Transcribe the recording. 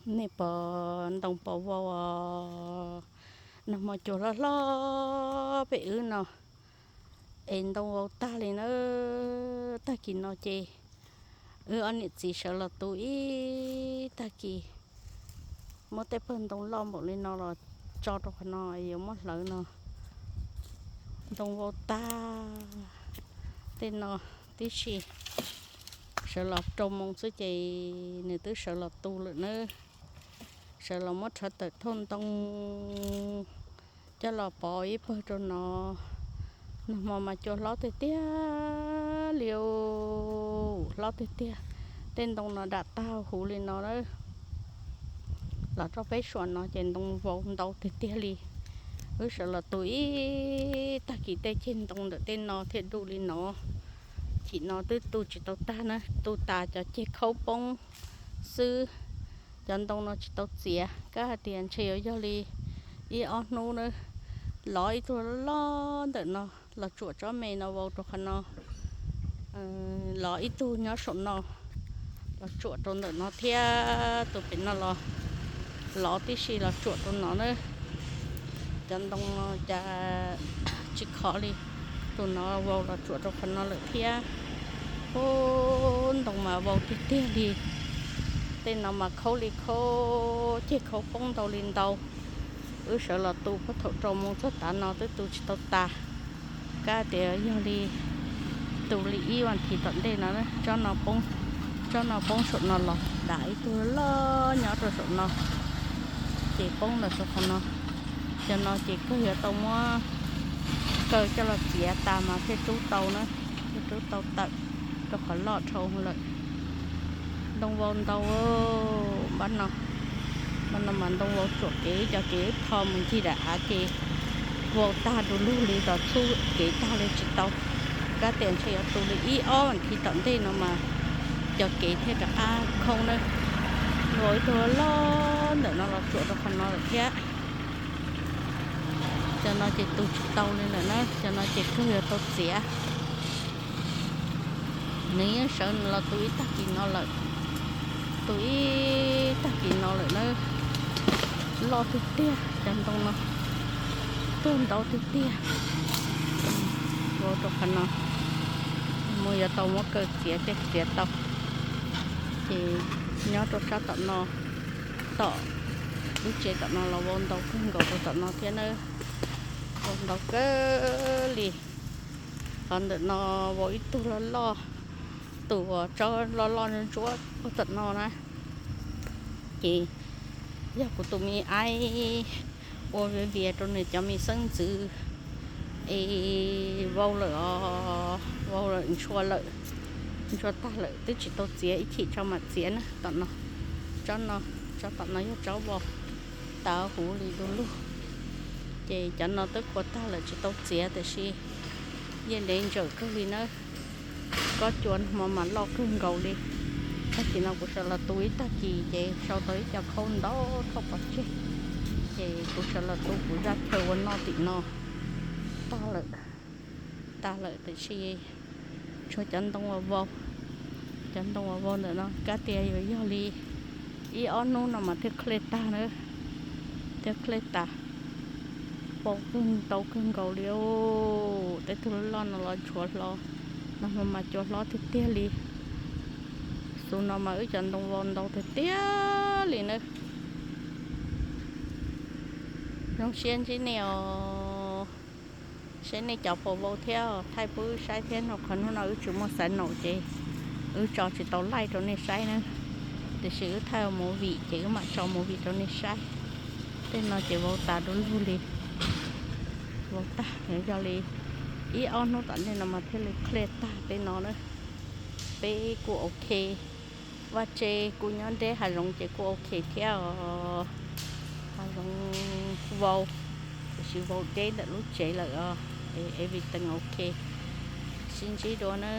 Nej pom ntoo pom vau os, nag hmo cua hlob hlob pem wb no, es ntoo vau tag li na. Tag kis no ces wb ob niam txiv sawv los tu ib tag kis, muab tej pawg ntoo loj npaum li no los tso rau qhov no yuav muab hlawv no. Ntoo vau tag tej no tib si, sawv los rau moos xwb ces nws twb sawv los tu lawm nawb. Sawv los muab rhawv tawm thauj ntoo coj los pov ib pawg rau no. Nag hmo mas cua hlob tiag tiag li, hlob tiag tiag. Tej ntoo no dam tag huv li no na. Los rau peb suam no ces ntoo vau ntau tiag tiag li. Wb sawv los tu ib tag kis tej ceg ntoo ntawm tej no thiaj du li no. Chim no twb tu tsis tau tag na, tu tas cov ceg khaub poob xwb. Cov ntoo no tsis tau txiav, kab hais tias ntshe yuav yog li ib ob hnub na. Lov ib tug loj ntawm no los tsuam tsob me no vau rau qhov no. Lov ib tug nyob saum no los tsuam rau ntawm no thiab, tus pem no los lov tib si los tsuam rau no na. Cov ntoo no cas tsis khov li, tus no vau los tsuam rau qhov no lawm thiab. Ub, ntoo mas vau tiag tiag li. Tej no mas khaub li khaub, ceg khaub poob ntau li ntau. Wb sawv los tu puag thaum rau moos txog tav no twb tu tsis tau tas. Kab tias yog li tu li ib vas thiv tom ntej no, tsob no poob, tsob no poob saum no los dam ib tug loj nyob rau saum no, ces poob ntawm saum qhov no. Cov no ces kawg yuav tau muab kaw coj los txiav tas mas thiaj rub tau na, thiaj rub tau tawm rau qhov loj dhau lawm. Ntoo vau ntau, npab no, npab no mas ntoo vau tsuam kev, cov kev wb tho mus ncig daim av ces vau tag du lug li, txhub kev tag li tsis tau. Kab tias ntshe yuav tu li ib ob vas thiv tom ntej no mas cov kev thiaj rov qab khoob na. Vau ib tug loj ntawm no los tsuam rau qhov no lawm thiab. Cov no ces tu tsis tau li lawm na, cov no ces kawg yuav tau txiav. Nws yeej sawv los tu ib tag kis no lawm, tu ib tag kis no lawm na. Loj tiag tiag cov ntoo no, tuag ntau tiag tiag. Vau rau qhov no, mus yuav tau muab kaw txiav thiaj txiav tau. Ces nyob rau sab tom no, tom lub tsev tom no los vau ntau kawg nkaus rau tom no thiab na. Vau ntau kawg li. Qhov ntawm no vau ib tug loj loj, tus uas tsob loj loj ntsuab ntsuab puag tom no na. Ces yog kuv tus me aib ua viav vias rau nws cov me xeeb ntxwv es vau lawm os, vau lawm ntshua lawm, ntshua tag lawm twb tsis tau txiav, ib chim tso mam txiav na. Tom no, tsob no, tsob tom no yog tsob vau tas huv li du lug. Ces cov no twb khuav tag lawm tsis tau txiav tiam sis yeej ntev ntsawm kawg li na. Kob cua hmo mas loj kawg nkaus li. Tag kis no kuv sawv los tu ib tag kis ces sau tau ib co khaub ntau khaub pov tseg, ces kuv sawv los tu kuv zaj chaw ua noj tim no. Tag lawm, tag lawm tiam sis tshuav cov ntoo uas vau, cov ntoo uas vau ntawm no kab tias yuav yog li ib ob hnub no mas thiaj khlej tag na, thiaj khlej tas. Vau kawg ntau kawg nkaus li, tej tug loj loj no los tshuav hlo, nag hmo mas cua hlob tiag tiag li. Xub no mas wb cov ntoo vau ntau tiag tiag li na. Zoo siab ntsib nej os, saib nej cov puas vau thiab thaij pub wb saib thiab no. Qhov hnub no wb tsis muaj xaiv naum ces wb tso tsis tau laij rau nej saib na, tiam sis wb thaij movie ces wb mam tso movie rau nej saib. Tej no ces vau tas du lug li, vau tag, yog li ib ob hnub tom ntej no mas thiaj li khlej tag tej no na. Peb kuj ok, vaj tse kuj nyob deb hav zoov ces kuj ok thiab os. Hav zoov vau, tiam sis vau deb ntawm lub tsev lawm os. Everything ok, sib ntsib dua na.